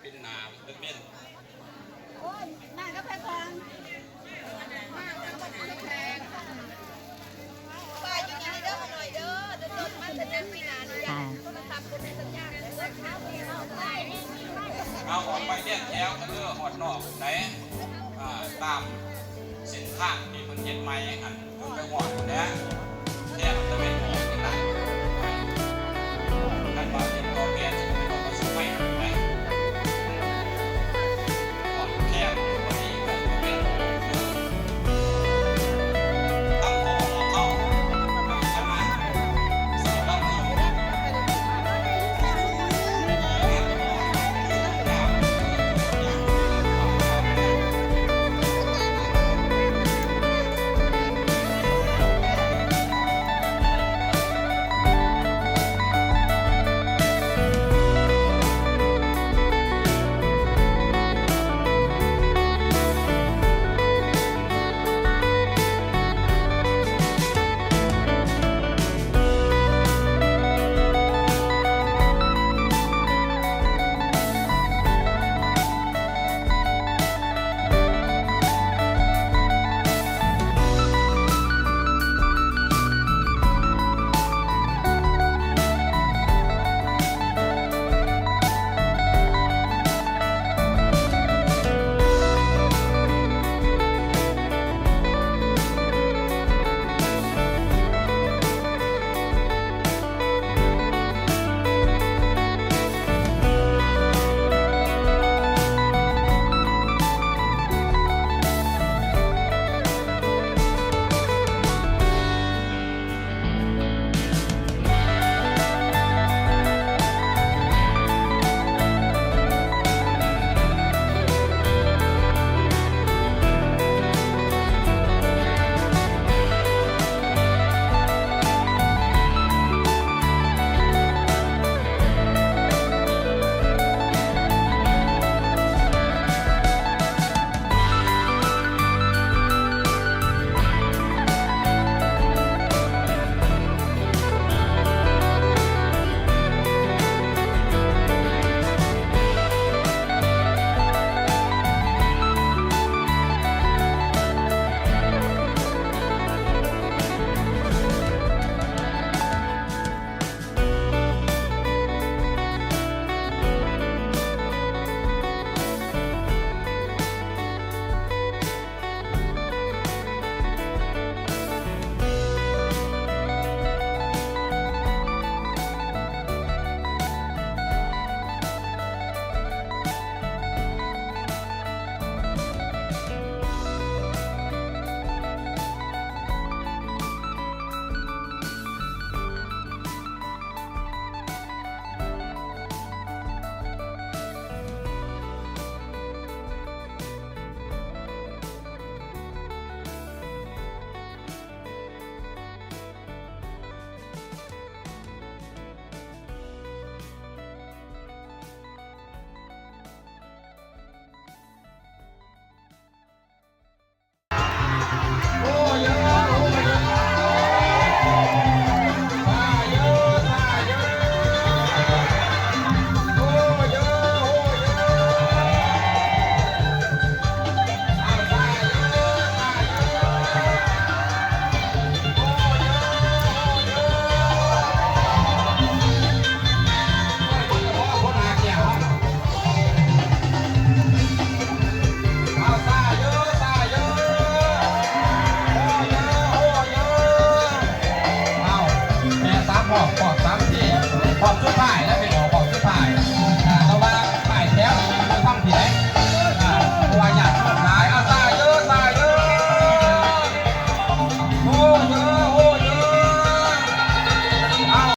ເປັນໜ້າເປັນເມັນ. ໂອ້ຍ ໜ້າກໍໄປພອງ ເອົາອອກໄປລຽນແຖວກັນເດີ ຮອດນອກໄດ໋ ອ່າ ຕາມເສັ້ນທາງທີ່ເພິ່ນເຮັດໃໝ່ຫັ້ນ. ໄປຮອດພຸ້ນແຫຼະ ແທບຕາເວັນອອກນີ້ລະ ຄັນວ່າເປັນບໍ່ແກ່ນຊິໄປເອົາໄປສຸໄປໄປ ຮອດແຄມຢູ່ພໍດີ ຕາເວັນອອກເດີ ທາງພໍ່ເຮົາ